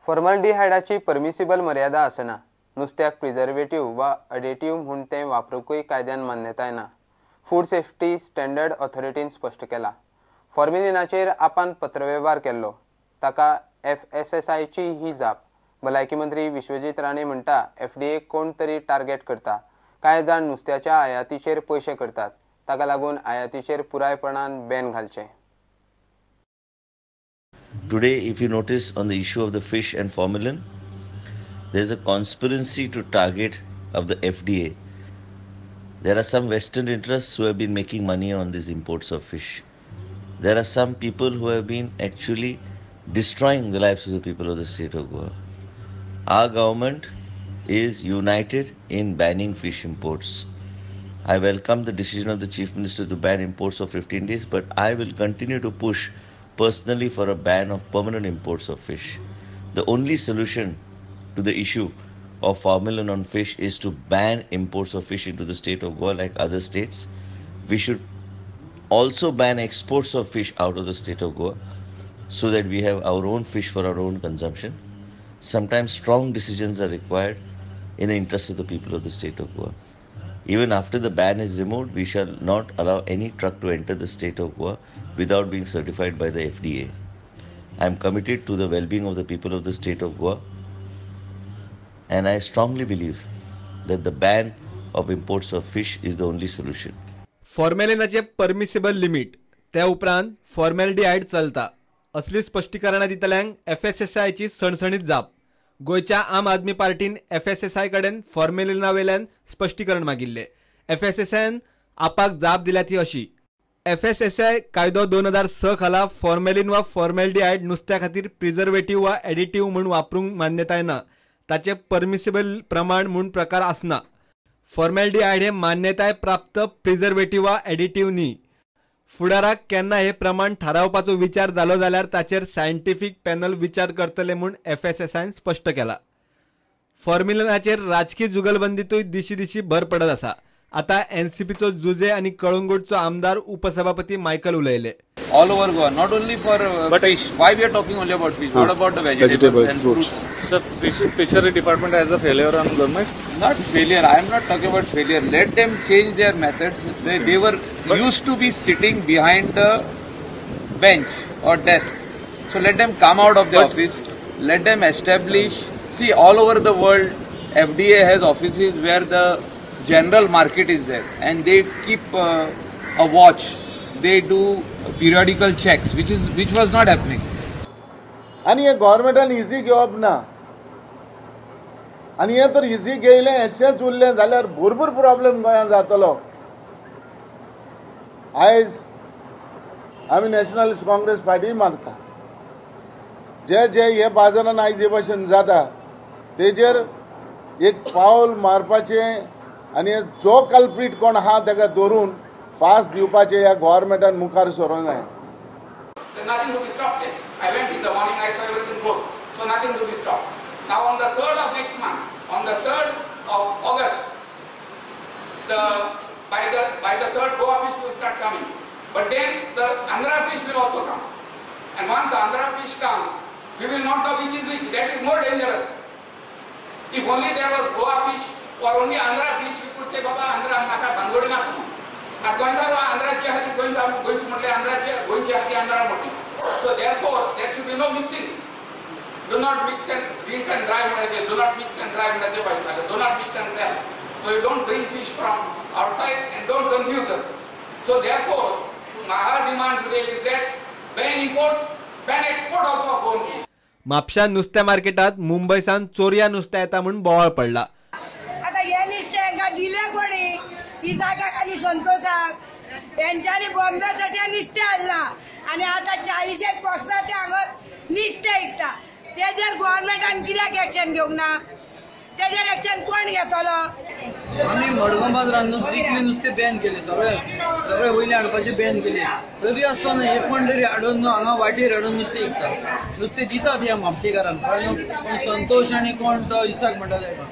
फॉर्मल्डिहायडाची permissible मर्यादा आसना. नुस्त्याक प्रिझर्वेटिव्ह वा अडेटिव्ह म्हूण तें वापरूंकूय कायद्यान मान्यताय ना. फूड सेफ्टी स्टँडर्ड ऑथॉरिटीन स्पश्ट केला. फॉर्मेलिनाचेर आपान पत्रवेव्हार केल्लो, ताका एफएसएसआयची ही जाप. भलायकी मंत्री विश्वजीत राणे म्हणटा, एफडीए कोण तरी टार्गेट करता. कांय जाण नुस्त्याच्या आयातीचेर पयशे करतात, ताका लागून आयातीचेर पुरायपणान बॅन घालचें. Today, if you notice on the issue of the fish and formalin, there is a conspiracy to target of the FDA. There are some Western interests who have been making money on these imports of fish. There are some people who have been actually destroying the lives of the people of the state of Goa. Our government is united in banning fish imports. I welcome the decision of the Chief Minister to ban imports for 15 days, but I will continue to push personally for a ban of permanent imports of fish. The only solution to the issue of formalin on fish is to ban imports of fish into the state of Goa like other states. We should also ban exports of fish out of the state of Goa so that we have our own fish for our own consumption. Sometimes strong decisions are required in the interest of the people of the state of Goa. Even after the ban is removed, we shall not allow any truck to enter the state of Goa without being certified by the FDA. I am committed to the well-being of the people of the state of Goa, and I strongly believe that the ban of imports of fish is the only solution. फॉर्मेलिनाचे permissible limit त्या उपरांत फॉर्मेल्डिहायड चलता असली स्पश्टीकरणां दितल्यांक एफएसएसआयची सणसणीत जाप. गोंयच्या आम आदमी पार्टीन एफएसएसआय कडेन फॉर्मेलिना वेल्यान स्पश्टीकरण मागिल्लें. एफएसएसआयन आपाक जाप दिल्या ती अशी. एफएसएसआय कायदो 2006 खाला फॉर्मेलिन वा फॉर्मेल्डिहायड नुस्त्या खातीर प्रिझर्वेटिव्ह वा एडिटिव्ह म्हूण वापरूंक मान्यताय ना. ताचे परमिसिबल प्रमाण म्हूण प्रकार आसना. फॉर्मेल्डिहायड हे मान्यताय प्राप्त प्रिझर्वेटिव्ह वा एडिटिव्ह न्ही. फुडाराक केन्ना हे प्रमाण थारावपाचो विचार जालो जाल्यार ताचेर सायंटिफीक पॅनल विचार करतले म्हूण एफएसएसआयन स्पश्ट केला. फॉर्मेलिनाचेर राजकी जुगलबंदीतूय दिशी दिशी भर पडत आसा. आता एनसीपीचो जुजे आनी कळंगूटचो आमदार उपसभापती मायकल उलयले. All over Goa, not only for fish. Why we are talking only about fish? What about the vegetables and fruits? Sir, fishery department has a failure on government? Not failure. I am not talking about failure. Let them change their methods. They were used to be sitting behind the bench or desk. So let them come out of the office. Let them establish. See, all over the world, FDA has offices where the general market is there, and they keep a watch. They do periodical checks, which was not happening. आनी हे गव्हर्मेंटान easy घेवप ना, आनी हे तर easy घेयलें अशेंच उरलें जाल्यार भरपूर प्रॉब्लेम गोंयांत जातलो. आयज आमी नॅशनलिस्ट काँग्रेस पार्टी मागता जे जे हे बाजारान आयज हे भशेन जाता तेजेर एक पावल मारपाचें आनी जो कल्प्रीट कोण आहा ताका धरून फास्ट दिवपाचे ह्या गव्हर्मेंटान मुखार सरूंक जाय. Nothing to be stopped there. I went in the morning, I saw everything closed. So nothing to be stopped. Now on the 3rd of next month, on the 3rd of August, by the 3rd Goa fish will start coming. But then the Andhra fish will also come. And once the Andhra fish comes, we will not know which is which. That is more dangerous. If only there was Goa fish or only Andhra fish, we could say, Baba, Andhra naka bangodi naka. At गोंयकार आंध्राची आहा ती गोंयची म्हटलें, आंध्राची गोंयची आहा ती आंध्रा म्हटली. So therefore there should be no mixing. Do not mix and drink and drive म्हणटा, do not mix and drive म्हणटा ते पाहिजे, do not mix and sell. So you don't bring fish from outside and don't confuse us. So therefore our demand today is that ban imports, ban export also of Goan fish. म्हापशा नुस्त्या मार्केटात मुंबयसान चोरया नुस्तें येता म्हूण बोवाळ पडला. आतां हे नुस्तें हांकां दिलें कोणी? ही जागा आनी संतोषाक हेंच्यांनी बॉम्बेसाठी नुस्तें हाडलां आनी आतां 40 एक बॉक्सां ते हांगा नुस्तें विकता. तेजेर गव्हर्मेंटान कित्याक एक्शन घेवंक ना? तेजेर एक्शन कोण घेतलो? आमी मडगांव बाजारान नुस्तें नुस्तें बॅन केलें, सगळें सगळें वयलें हाडपाचें बॅन केलें. तरी आसतना एक कोण तरी हाडून न्हू हांगा वाटेर हाडून नुस्तें विकता. नुस्तें दितात ह्या म्हापशेकारांक, कळ्ळें? संतोष आनी कोण तो इसाक म्हणटा तेका.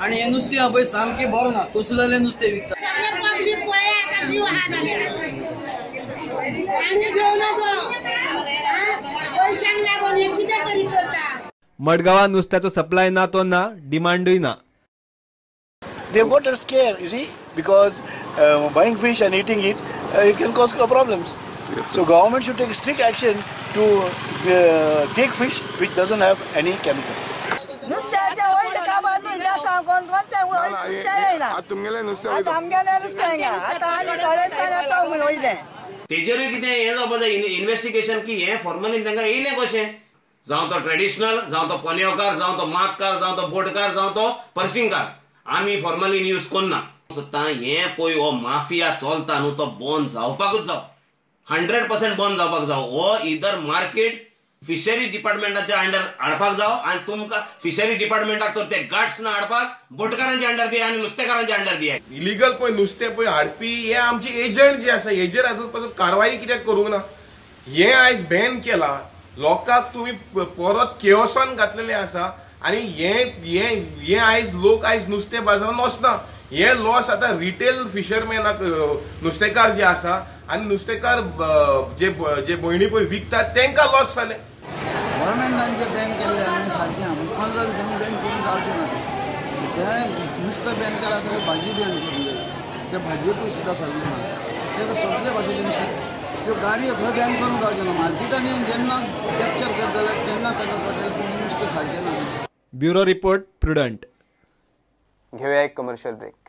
आनी हें नुस्तें आहा पळय सामकें बरें ना, कुसलेलें नुस्तें विकता. पब्लीक पळय आतां जीव आहा जाल्यार आनी घेवना तो पयशांक लागून हें कितें तरी करता. मडगांवां नुस्त्याचो सप्लाय ना तो ना, डिमांडूय ना. They got a scare, you see, because buying fish and eating it, it can cause problems. Yes, so government should take strict action to take fish which doesn't have any chemical. नुस्त्याचे वयर काबार न्हय सांगून तें नुस्तें येयना. आतां आमगेलें नुस्तें हांगा आतां आनी थोडे दिसांनी येता वयलें. तेजेरूय कितें हें जावपा जाय इन्वेस्टिगेशन की हें फॉर्मलीन तांकां येयलें कशें, जावं तो ट्रेडिशनल, जावं तो पोन्योकार, जावं तो मागकार, जावं तो बोटकार, जावं तो पर्सिंगकार, आमी फॉर्मलीन यूज करना. सुद्दां हें पळय हो माफिया चलता न्हू तो बंद जावपाकूच जाव, 100% बंद जावपाक जाव. हो इदर मार्केट फिशरी डिपार्टमेंटाच्या अंडर हाडपाक जाव आनी तुमकां फिशरी डिपार्टमेंटाक तर ते गार्ड्स ना हाडपाक बोटकारांच्या अंडर दिया आनी नुस्तेकारांच्या अंडर दिया. इलिगल पळय नुस्तें पळय हाडपी हे आमचे एजंट जे आसा हेजेर आजून पासून कारवाई कित्याक करूंक ना. हें आयज बॅन केलां, लोकांक तुमी परत केओसान घातलेलें आसा आनी हें हें आयज लोक आयज नुस्तें बाजारान वचना. हे लॉस आतां रिटेल फिशरमॅनाक नुस्तेकार जे आसा आनी नुस्तेकार जे जे भयणी पळय विकतात तांकां लॉस जालें. गव्हर्मेंटान जे बॅन केल्लें आमी सारकें आमी 15 दिसांनी बॅन करूंक जावचें ना. तें नुस्तें बॅन केलां जाल्यार भाजी बॅन करूंक जाय, ते भाजयेकूय सुद्दां सारकें ना. ते सगळे भाशेचें नुस्तें त्यो गाडयो थंय बॅन करूंक जावचें ना. मार्केटांनी जेन्ना कॅप्चर करतले तेन्ना ताका कळटलें की हें नुस्तें सारकें ना. Bureau report, Prudent. घेऊया एक कमर्शियल ब्रेक.